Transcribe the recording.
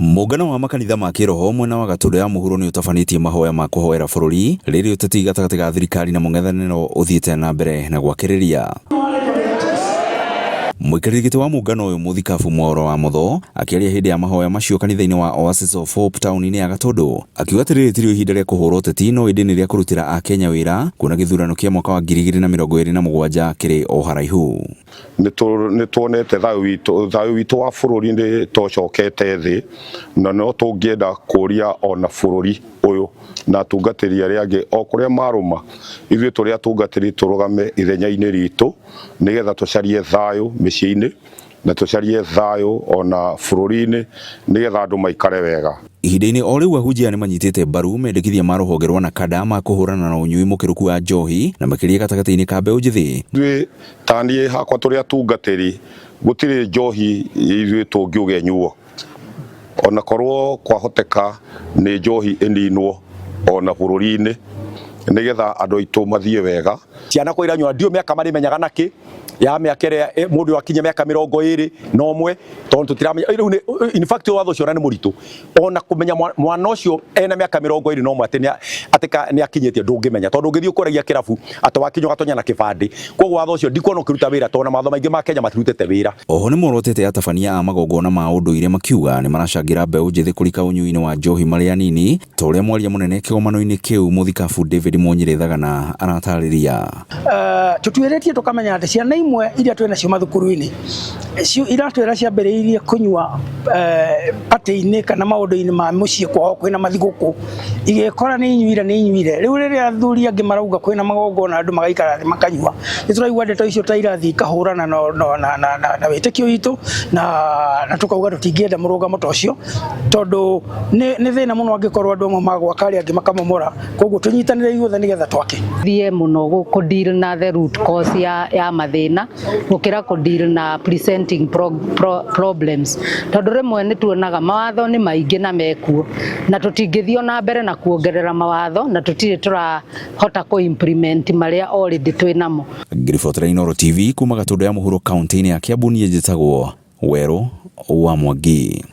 Mũngano wa makanitha ma kĩroho mwena wa Gatũndũ ya mũhuro nĩ ũtabanĩtie mahoya ma kũhoera bũrũri rĩrĩ ũteti gatagatĩ ga thirikari na mũng'ethanĩro ũthiĩte na mbere na gwakĩrĩria. Mũikarĩri gĩtĩ wa mũngano ũyũ Mũthikabu Mwaũra wa Mũtho akĩaria hĩndĩ ya mahoya macio kanitha-inĩ wa Oasis of Hope taũni-inĩ ya Gatũndũ akiuga atĩ rĩrĩ tirĩo ihinda rĩa kũhũra ũteti no ĩndĩ nĩ rĩa kũrutĩra Akenya wĩra kuona gĩthurano kĩa mwaka wa 2027 kĩrĩ o haraihu. Nĩ tuonete thayũ witũ wa bũrũri nĩ tocokete thĩ, na no tũngĩenda kũria ona bũrũri ũyũ na atungatĩri arĩa angĩ o kũrĩa marũma, ithuĩ tũrĩ atungatĩri tũrũgame ithenya-inĩ ritũ nĩgetha tũcarie thayũ mĩciĩ-inĩ na tũcarie thayũ ona bũrũri-inĩ nĩgetha andũ maikare wega. Ihinda-inĩ o rĩu, ahunjia nĩ manyitĩte mbaru mendekithia ma rũhonge rwa NACADA ma kũhũrana na ũnyui mũkĩrũku wa njohi na makĩria gatagatĩ-inĩ ka mbeũ njĩthĩ. Ithuĩ ta niĩ hakwa tũrĩ atungatĩri, gũtirĩ njohi ithuĩ tũngiuga ĩnyuo, ona korwo kwahoteka nĩ njohi ĩninwo ona bũrũri-inĩ nĩgetha andũ aitũ mathiĩ wega. Ciana kwa iranyua ndio mĩaka marĩmenyaga nakĩ ya mĩaka ĩrĩa mũndũ akinya mĩaka 21 tondũ tũtiramenya rĩu in fact watho ũcio ona nĩ mũritũ ona kũmenya mwana ũcio ena mĩaka 21 atĩ nĩ akinyĩtie, ndũngĩmenya tondũ ũngĩthiĩ ũkoragia kĩrabu atĩ wakinya ũgatonya na kĩbandĩ. Koguo watho ũcio ndikuona ũkĩruta wĩra tondũ na mawatho maingĩ ma Kenya matirutĩte wĩra. Oho nĩ morotete atabania a magongona ma ũndũire makiuga nĩ maracangĩra mbeũ njĩthĩ kũrika ũnyui-inĩ wa njohi marĩ anini, ta ũrĩa mwaria mũnene kĩgomano-inĩ kĩu Mũthikabu David Mwonyire Thagana aratarĩria. Tũtuĩrĩtie tũkamenya atĩ ciana imwe iria twĩ nacio mathukuru-inĩ iratwĩra ciambĩrĩirie kũnyua party-inĩ kana maũndũ-inĩ ma mũciĩ kwao kwĩna mathigũkũ, igĩkora nĩ inyuire nĩ inyuire. Rĩu rĩrĩa athuri angĩ marauga kwĩna magongona andũ magaikara thĩ makanyua, nĩ tũraigua ndeto icio ta irathiĩ ikahũrana na wĩtĩkio witũ na tũkauga tũtingĩenda mũrũgamo ta ũcio tondũ nĩ thĩna mũno angĩkorwo andũ amwe magwaka arĩa angĩ makamomora. Koguo tũnyitanĩre ithuothe nĩgetha twake. Thiĩ mũno kũ deal na the root cause ya mathĩna gũkĩra kũ deal na presenting problems, tondũ rĩmwe nĩ tuonaga mawatho nĩ maingĩ na mekuo na tũtingĩthiĩ na mbere na kuongerera mawatho na tũtirĩ tũrahota kũ implement marĩa already twĩ namo. Ngĩribotera Inooro TV kuma Gatũndũ ya mũhuro kaunti-inĩ ya Kiambu, niĩ njĩtagwo Werũ wa Mwangi.